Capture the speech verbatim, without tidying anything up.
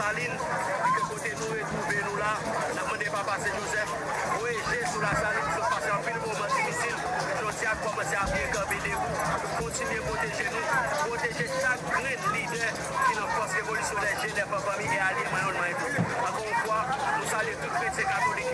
Lasalin, ke kote nou retwouve nou la, n ap mande Papa Sen Jozèf voye je sou Lasalin, sot pase anpil moman difisil, jodi a kòmanse ap byen kanpe debou, kontinye pwoteje nou, pwoteje chak grenn lidè ki nan fòs revolisyonè G nèf an fanmi e alye mwen yo, mwen tou. Ankò yon fwa, nou salye tout kretyen katolik,